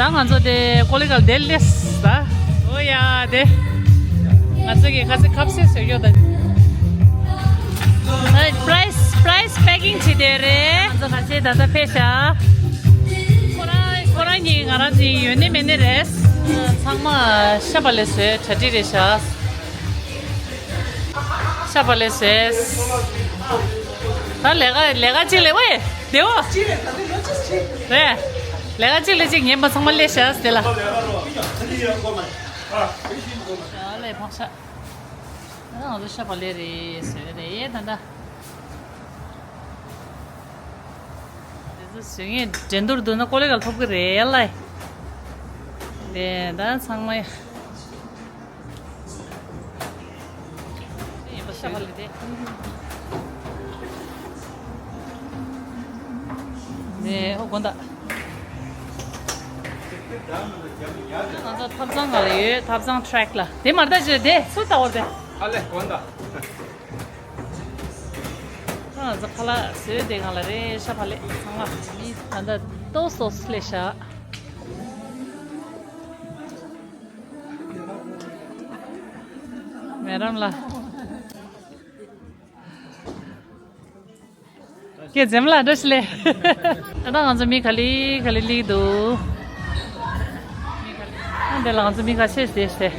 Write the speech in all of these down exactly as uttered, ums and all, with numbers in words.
ད་ང་ཚོ་དེ་ཀོ་ལི་གལ་དེ་སླེབས་ད། ཨོ་ཡ་དེ། ང་ཚོ་གི་ཁ་སེ་ཁབ་སེ་བཟོས་ཡོད་ད། ཨ་prize prize packing བྱེད་དེ་རེད། ང་ཚོ་ཁ་སེ་ད་ལྟ་ཕེབས་ཤག་ཁོ་རང་ཁོ་རང་གཉིས་ང་རང་གཉིས་ཡོད་ནི་མེད་ནི་རེད། ཚང་མ་ཤ་བག་ལེབ་བཟོས་གྲ་སྒྲིག་རེད་ཤག་ཤ་བག་ལེབ་བཟོས། ད་ལས་ཀ་ལས་ཀ་གཅིག་ལས་ཝེ་བདེ་བོ། རེད། ལས་ཀ་གཅིག་ལས་གཅིག་ངན་པ་ཚང་མ་ལས་ཤག་དེ་ལ། ཡ་ལས་ཕག་ཤ། ང་ཚོ་ཤ་བག་ལེབ་རེད་བཟོས་རེད་ད་ལྟ། དེ་ཚོ་བཟོས་ངེས་འགྲན་བསྡུར་བསྡུར་ན་ཀོ་ལི་གལ་ཐོབ་ཀྱི་རེད་ལ། དེ་ད་ཚང་མ་ཡིན་པ་ཤ་བག་ལེབ་དེ། དེ་ཨོ་དགོན་བདག་ང་ཚོ་ཐབ་ཚང་ག་ལ་ཡོད། ཐབ་ཚང་track ལ། དེ་མར་ལྟ་ཅི་དེ་སུ་ལྟ་བར་དེ། ཨ་ལེ་དགོན་བདག་ང་ཚོ་ཁ་ལག་བཟོས་དེ་གང་ལ་རེད། ཤ་བག་ལེབ་ཚང་མ་མི་ད་ལྟ་ཏོག་ཙམ་སླེབས་ཤག་མེ་རམ་ལ། ཀྱེ་འཛེམ་ལ་འགྲོ་ཤི་ལེ། ད་ལྟ་ང་ཚོ་མི་ག་ལེ་ག་ལེ་སླེབས་འདུག་ཨ་འདི་ལ་ང་ཚོ་མི་ཁ་ཤས་བསྡད་ཤག་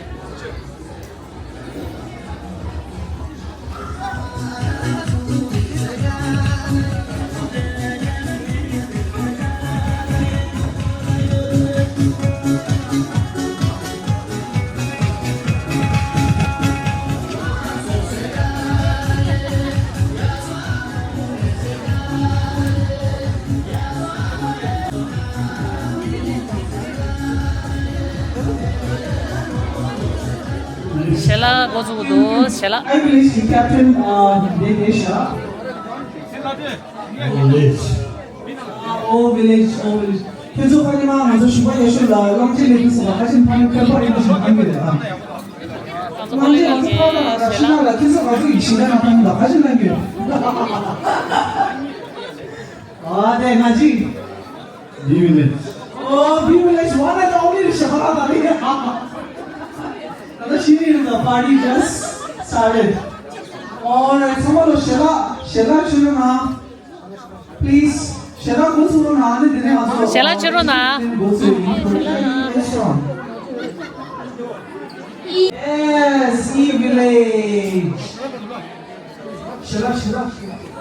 ཞལ་ལག་འགོ་བཙུགས་འདུག་ཞལ་ལག I village captain, uh, Degesha. Village. Oh, village, oh, village. ཁྱེད་ཚོ་ཕ་ཉི་མ་ང་ཚོ་ཞུགས་པ་ཡག་ཤོས་ལ་གླང་ཆེན་ལེགས་སོ་ཁ་ཆེན་ཕ་ཉི་མ་ཁྱད་པར་ཡིན་ཞིག་ཧང་གི་རེད་ཨ། ང་ཚོ་ཕ་ཉི་མ་ཕ་ཉི་མ་ལ་ཁྱེད་ཚོ་ང་ཚོ་ཡིག་ཤིང་ལ་ཕ་ཉི་མ་ཁ་ཆེན་ལ་གྱོད། ཨ་དེ་ང་ཅི། བི་ཝི་ལེཇ། ཨོ་བི་ཝི་ལེཇ་one and only ཞེས་པ་ལ་ད་རེད། ད་ལྟ་ཤི་ནི་རེད། The party just started. Alright, ཚང་མ་ལོ་ཞལ་ལག་ཞལ་ལག་ཞུ་རོགས་གནང་། Please, ཞལ་ལག་འགོ་ཚུགས་རོགས་གནང་། ཨ་ནི་དེ་ནས་ང་ཚོ་ཞལ་ལག་མཆོད་རོགས་གནང་། འགོ་ཚུགས་ཡིན། Yes, E village. ཞལ་ལག་ཞལ་ལག་ཡང་།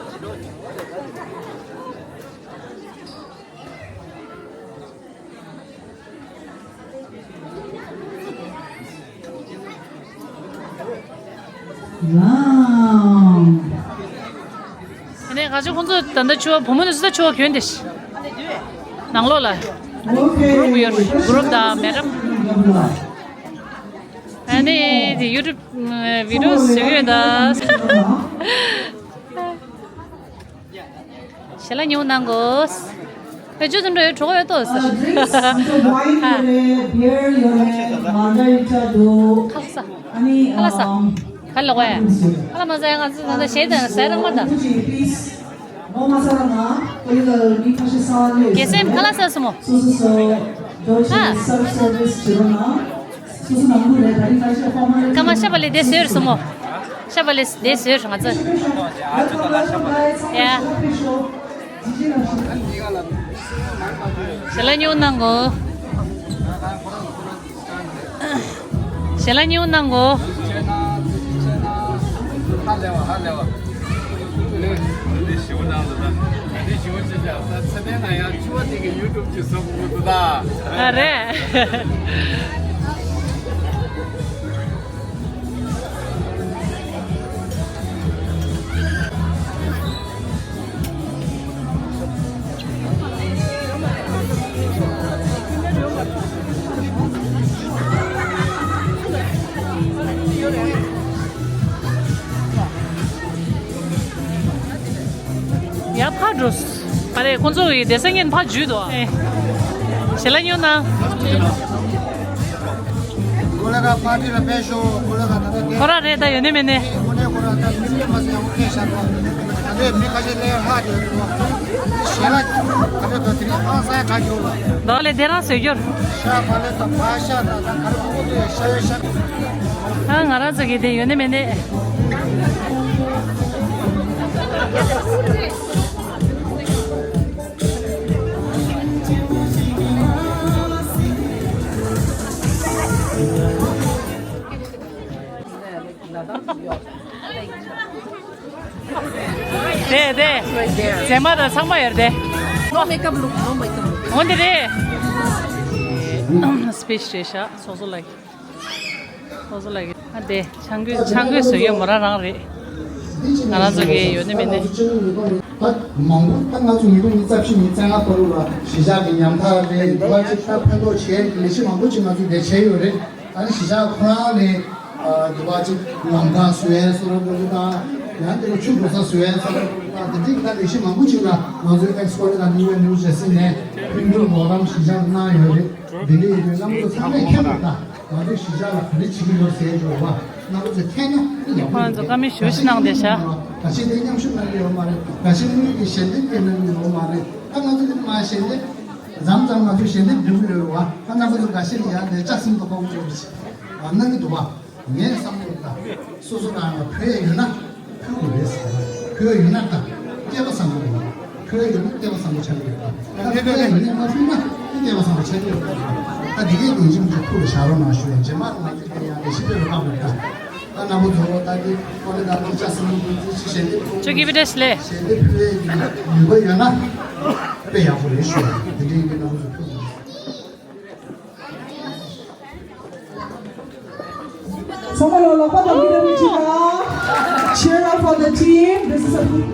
དེ་ནས་ག་ཅི་ཁོང་ཚོ་ད་ལྟ་ཕྱུ་པ་བུ་མོ་དེ་ཚོ་ད་ཕྱུ་པ་གྱོན་དེ་ནང་ལོགས་ལ། གུ་རུབ་ཡོད། གུ་རུབ་དང་མེ་རམ། ཨ་ནི་དེ་ཡུ་ཊུབ་བི་ཌི་ཡོ་བཟོས་ཡོད་ད། ཞལ་ལག་ཉོ་གནང་གོ། ཨེ་ཅོ་ཙམ་འགྲོ་ཡོད་གྲོགས་ཡོད་ཏོ་ཟེར། ཨ་ཁ་ལག་ས། ཁ་ལག་ས། ཁ་ལག་ས། ག་ལ་གོ་ཡ། ཁ་ལག་མ་ཟ་ཡ་ང་ཚོ་ད་ལྟ་གཞས་དང་ཟ་རང་མ་དང་། དགེ་སེམས་ཁ་ལག་ས་སོ་མོ། ཧ། སྐར་མ་ཤ་བག་ལེབ་དེ་བཟོས་རེད་སོ་མོ། ཤ་བག་ལེབ་དེ་བཟོས་རེད་ང་ཚོ། ཡ། ཞལ་ལག་ཉོ་གནང་གོ། ཞལ་ལག་ཉོ་གནང་གོ། ཧ་ལས་བ་ཧ་ལས་བ། འདི་ཞུ་གནང་འདུག་ད། འདི་ཞུ་ཅི་བྱ་ས་ཚེ་བརྟན་ན་ཡང་ཆུ་བ་དེ་གི་ཡུ་ཊུབ་ཅིག་བཟོ་དགོས་འདུག་ད། ཨ་རེད། ཡ་ཕར་འགྲོ། ཨ་རེ་ཁོང་ཚོ་ཡི་བསྡད་ས་ངན་ཕར་འཇུས་འདུག་ཨེ། ཞལ་ལག་ཉོ་ན། ཁོ་ར་རེད། ད་ཡོད་ནི་མེད་ནི། ཁོ་ར་ད་མི་ཕེབས་མ་ཟེར་ཡང་ཁེ་ཤ་རོ། ད་ལྟའི་མི་ཁ་ཤས་ལས་ཧ་དེ་རོ། ཞལ་ལག་ག་རེ་ད་དེ་རིང་ཨང་སང་ག་རྒྱུ་ལ། ད་ལས་དེ་རང་བཟོས་རྒྱུར། ཤ་བ་ལས་ད་བ་ཤ་ད་ད་ག་རེ་མང་པོ་དེ་ཤ་ཡོད་ཤ། ཨ། ང་རང་ཚོ་གི་དེ་ཡོད་ནི་མེད་ནི། དེ་དེ། རྫས་མ་དང་ཚང་མ་ཡོད་དེ། No makeup look, no makeup look. འོན་ཏེ་རེད། སྤེ་ཤལ་རེད་ཤག་སོ་སོ་ལ། སོ་སོ་ལ་གི། ཨ། དེ་ཆང་གོས་ཆང་གོས་བཟོ་ཡོད་མོ་རང་རང་རེད། ང་རང་ཚོ་གི་ཡོད་ནི་མེད་ནི། ད་མང་པོ་ད་ང་ཚོ་ཉིས་སྟོང་ཉི་ཤུ་རྩ་བཞི་ཉི་ཤུ་རྩ་ལྔ་བར་དུ་ལ་གཞིས་ཆགས་ཀྱི་ཉམ་ཐག་རེད། འདི་བ་ཅིག་ད་ཕན་ཐོགས་བྱས་ལས་གཞི་མང་པོ་ཅིག་ང་ཚོས་དེ་བྱས་ཡོད་རེད། ཨ་ནི་གཞིས་ཆགས་ཁོ་རང་ནས་འདི་བ་ཅིག་ལམ་ཁ་བཟོ་ཡས་བཟོ་འདྲ་པོ་དང་། ཡང་དེ་ལ་ཆུ་འགྲོ་ས་བཟོ་ཡས་བཟོ་འདྲ་པོ་དང་། དེ་འདྲའི་ད་ལས་གཞི་མང་པོ་ཅིག་ལ་ང་ཚོའི་ཨེག་སི་པོ་ནི་དང་ནིའུ་ཨེན་ནིའུ་ཇར་སི་ནས་མཐུན་འགྱུར་རོགས་རམ་གཞིས་ཆགས་གནང་ཡོད་རེད། དེ་འདྲ་ཡིན་དུས་རྣམ་པ་ཚོ་ཚང་མས་མཁྱེན་པ་དང་། ང་ཚོས་གཞིས་ཆགས་ལ་ག་རེ་བྱེད་ཀྱི་ཡོད་ཟེར་འགྲོ་བ། རྣམ་པ་ཚོས་མཁྱེན་ན་ཡག་པོ་ཁོང་ཚོ་བཀའ་མོལ་ཞུ་ཞིག་གནང་བསྡད་ཤག་འགའ་ཤས་དེ་མཉམ་ཞུགས་གནང་གི་ཡོད་མ་རེད། འགའ་ཤས་དངུལ་གྱི་ཞལ་འདེབས་སྐྱེལ་གནང་གི་ཡོད་མ་རེད། ད་ང་ཚོ་འདི་མ་ཞལ་འདེབས་མཚམས་མཚམས་ང་ཚོས་ཞལ་འདེབས་འབྲི་གི་ཡོད་རེད་བ། ད་རྣམ་པ་ཚོ་འགའ་ཤས་ཡང་ནས་ལྕགས་སྲིན་ཐོག་ཁོག་བཅོས་ཀྱི་གནང་གི་འདུག་བ། ངས་བསམ་ཡོད་ད། སོ་སོ་རང་ལ་ཕོད་ཡོད་ན་ཕུལ་དགོས་རེད་ཟེར། ཕོད་ཡོད་ན་ད་སྐལ་པ་བཟང་པོ་རེད། ཕོད་ཡོད་ན་སྐལ་པ་བཟང་པོ་ཆགས་ཀྱི་རེད་ད། ད་ཕོད་ཡོད་ན་མ་ཕུལ་ན་སྐལ་པ་བཟང་པོ་ཆགས་ཀྱི་རེད་ད། ད་དེ་གའི་ཡིན་གཅིག་མིན་གཅིག་ཐུགས་ལ་བཞག་རོགས་གནང་ཞུ་ཡ། རྗེས་མ་ང་ཚོས་དེ་ཡང་ལས་གཞི་སྤེལ་བ་ཁག་པོ་རེད་ད། ད་རྣམ་པ་ཚོ་ད་དེ་ཁོ་ནི་ད་དེ་ལྕགས་སྲིན་ཐོག་ཁོག་བཅོས་ཞལ་འདེབས་ཕུལ་བའི་ནུས་པ་ཡོད་ན་དཔེ་ཡག་པོ་རེད་ཞུ་ཡ། དེ་འདྲའི་ཡིན་པའི་རྣམ་པ་ཚོ་ཐུགས་ལ། ཚང་མ་ལ་ལག་པ་ཐོག་གི་རེ་བ་ཅིག་དང་། Cheer up for the team. This is a good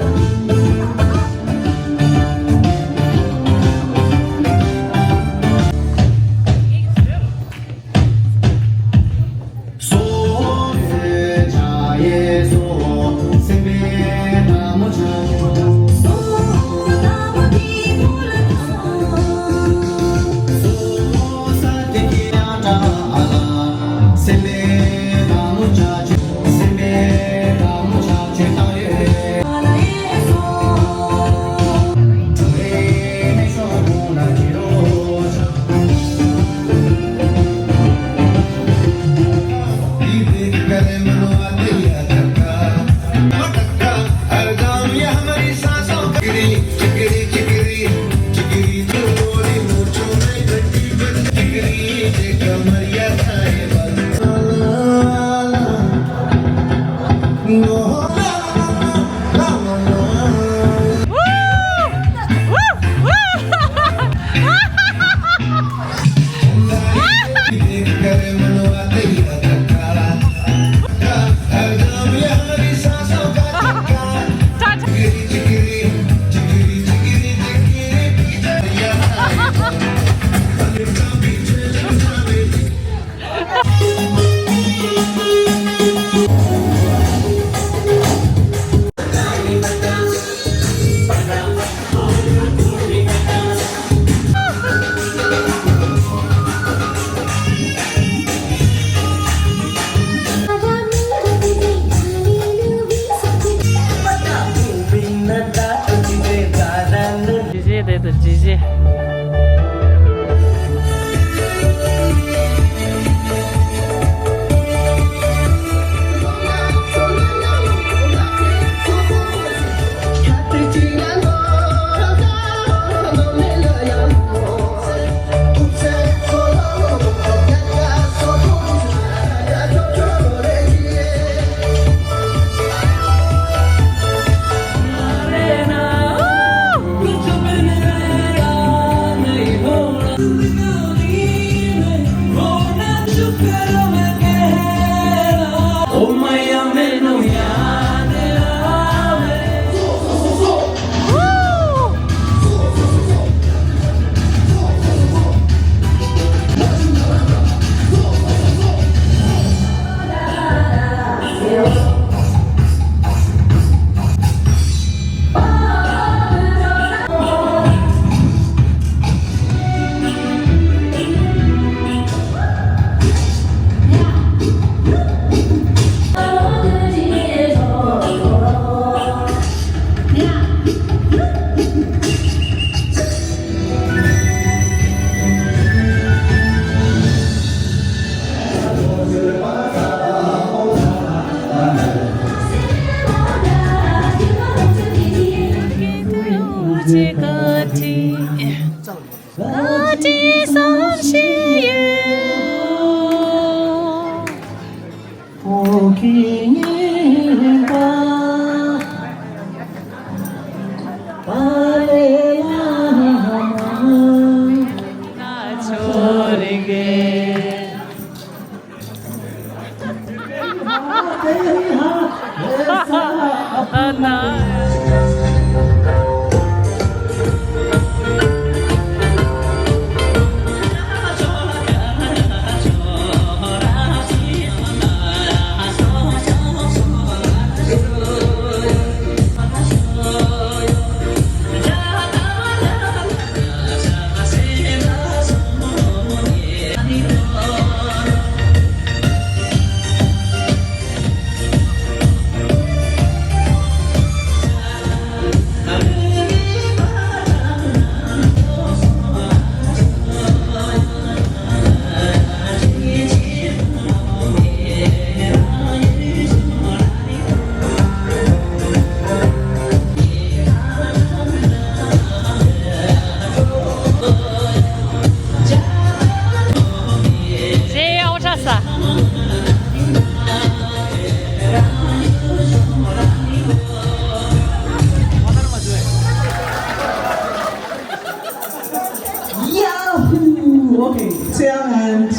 Yahoo! Okay, Tiang and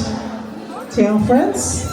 Tiang friends.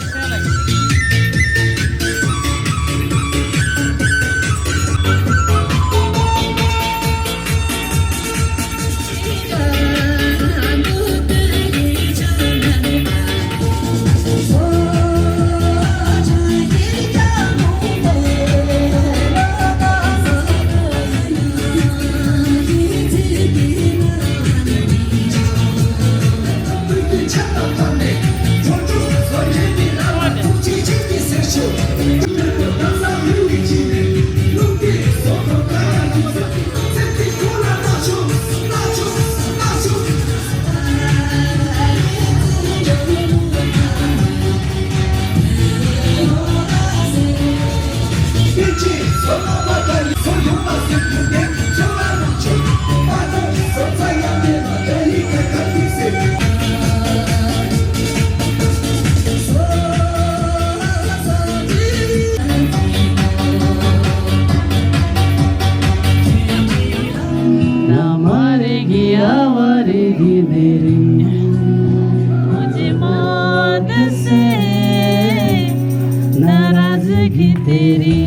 हमारे की आवारगी मेरी, मुझे मौत से नाराजगी तेरी।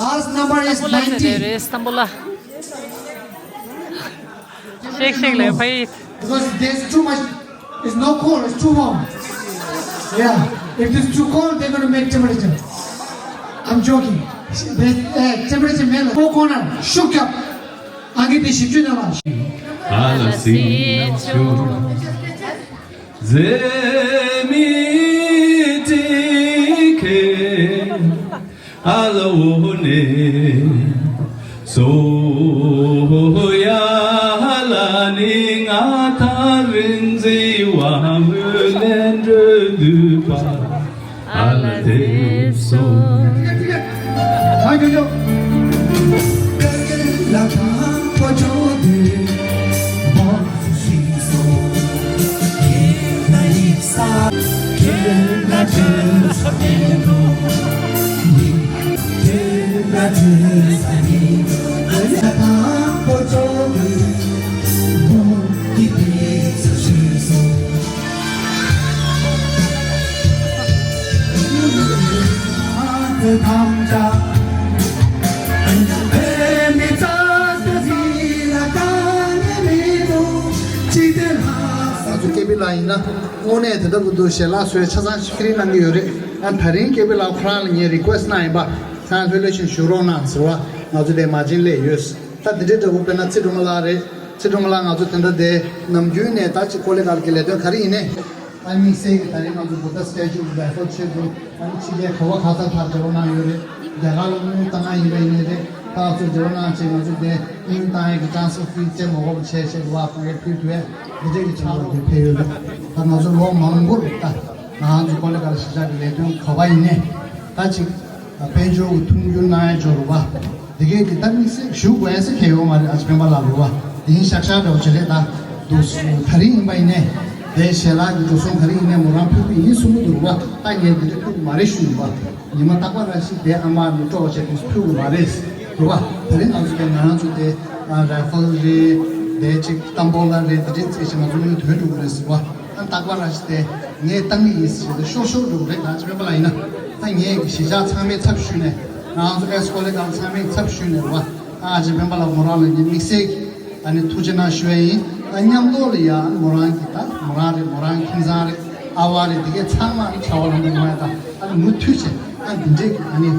Last number is ninety. Shake, shake, le, bhai. Because there's too much, it's no cold, it's too warm. Yeah, if it's too cold, they're gonna make temperature. I'm joking. There's, uh, temperature, man, four corner, shook up. ཨང་ཀི་དེ་བཞི་བཅུ་ནང་ལ། ཨ་ལ་སི་ཆུ། ཟེ་མི་ཏི་ཁེ། ཨ་ལ་འོ་ནེ། སོ་ཡ་ལ་ནི་ང་ཐང་རིན་ཟི་བ་མུ་ལེན་འགྲོ་འདུག་པ། ཨ་ལ་དེབ་སོ། ཨ་ཇོ་ཇོ། ང་ཚོ་ཀེ་པི་ལགས་ཡིན་ན་དངོས་གནས་དེ་འདྲ་བུ་འདུག་ཞལ་ལག་བཟོས་ཆ་ཚང་ཞིག་ཕི་རི་གནང་གི་ཡོད་རེད། ཨ་དེ་རིང་ཀེ་པི་ལགས་ཁོ་རང་ལ་ངས་རི་ཀུ་ཨེ་སི་གནང་ཡིན་པ། ཚང་ལྷོད་ལྷོད་བཞིན་བཞུགས་རོགས་གནང་ཟེར་བ། ང་ཚོ་དེ་མ་བྱན་སླེབས་ཡོད། ད་དེ་འདྲའི་འདྲ་བོ་དཔེར་ན་ཚེ་སྒྲོལ་མ་ལགས་རེད། ཚེ་སྒྲོལ་མ་ལགས་ང་ཚོ་དེ་འདྲ་དེ་ནམ་རྒྱུན་ནས་ད་ཅིག་ཀོ་ལེ་གལ་གྱི་ལས་དོན་ག་རེ་ཡིན་ནས། ཨ་དམིགས་བསལ་གྱི་ད་རེས་ང་ཚོ་བུདྡྷ་སི་ཊེ་ཅུ་གི་བྷེ་ཕོར་ཆེད་དུ་ཨ་ནི་ཕྱི་རྒྱལ་ག་བ་ག་ས་ཐག་འབྲེལ་བ་གནང་ཡོད་རེད། རྒྱ་གར་ལ་དངུལ་བཏང་ཡ་ཡིན་པ་ཡིན་ནའི་རེད། ད་ཚོ་འབྲེལ་བ་གནང་བྱས་ང་ཚོ་དེ་དངུལ་བཏང་ཡ་གི་ཊེ་རན་སི་ཕར་ཕི་སི་བྱེད་མ་དགོས་པ་བྱས་བྱས་དུ་བ་ཕ་གིར་ཕུལ་ཐུབ་ཡ་འདི་འདྲས་ཀྱི་ཕྱག་ལས་དེ་ཕེབས་ཡོད་རེད། ད་ང་ཚོ་ལོ་མང་པོར་ད། ང་ཚོ་ཀོ་ལི་གྷལ་གཞིས་ཆགས་ཀྱི་ལས་དོན་ག་པར་ཡིན་ནའི་ད་ཅིག་དཔལ་འབྱོར་གྱི་མཐུན་འགྱུར་གནང་ཡ་འབྱོར་བ་དེ་གས་ཀྱི་ད་དམིགས་བསལ་ཞུ་དགོས་ཡ་ཟེར་གལ་ཡོད་མ་རེད། ཨ་ཅེ་སྤེན་པ་ལགས་རེད་བ། དེ་ཡིན་ཤག་ཤག་འདྲ་བོ་བྱེད་ལས་ད་འདུག་སུ་ག་རེ་ཡིན་པ་ཡིན་ནའི་དེ་ཞལ་ལག་གི་འགྲོ་སོང་ག་རེ་ཡིན་ནའི་མོ་རང་ཕུལ་གི་ཡིན་གསུང་གི་འདུག་རེད་བ། ད་ངས་འདི་འདྲ་ཕུལ་གི་མ་རེད་ཞུ་ཡིན་བ། ཉི་མ་རྟག་པར་ར་ཞིག་དེ་ཨ་མ་ནི་སྤྲོ་བ་བྱས་དུས་སུ་ཕུལ་གི་མ་རེད་རེད་བ། དེ་རིང་ང་ཚོ་དེ་ང་རང་ཚོ་དེ་ར་ཧྥལ་རེད། དེ་ཅིག་ཏམ་བོ་ལ་རེད། དེ་འདྲའི་རྩེད་ཆེན་ང་ཚོ་དངུལ་ཐོན་འགྲོ་གི་རེད་ཟེར་བ། ཨ་རྟག་པར་ར་ཞིག་དེ་ངས་བཏང་གི་ཡིན་ཟེར་ཏེ་ཤོར་ཤོར་འགྲོ་གི་རེད། ང་ཅེ་སྤེན་པ་ལགས་ཡིན་ན་ད་ངས་གཞིས་ཆགས་ཚང་མའི་ཚབ་ཞུས་ནས་ང་ཚོ་ཨེ་སི་ཀོ་ལི་གྷལ་ཚང་མའི་ཚབ་ཞུས་ནས་རེད་བ། ཨ་ཅེ་སྤེན་པ་ལགས་མོ་རང་ལ་ངས་དམིགས་བསལ་གྱི་ཨ་ནི་ཐུགས་རྗེ་གནང་ཞུ་ཡ་ཡིན། ཨ་མཉམ་དུ་ལ་ཡ་ཨ་ནི་མོ་རང་གི་ད་མོ་རང་རེད། མོ་རང་ཁྱིམ་ཚང་རེད། ཨ་བ་རེད། དེ་གས་ཚང་མ་ཨ་ནི་ཁྱབ་པ་ལམ་དུ་མ་ཡ་ད་ཨ་ནི་མུ་མཐུད་བྱས་ཨ་འདི་འདྲས་ཀྱི་ཨ་ནི།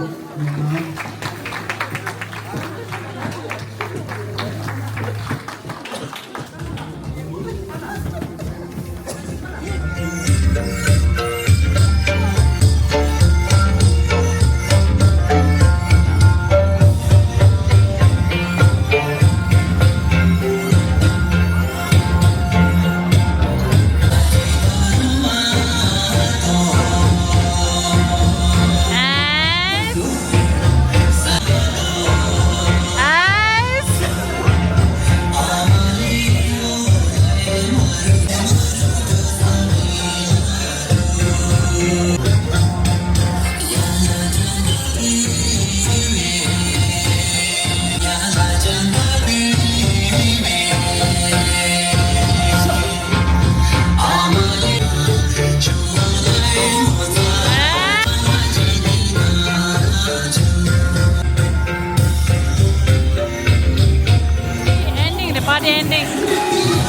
Ending, the party ending.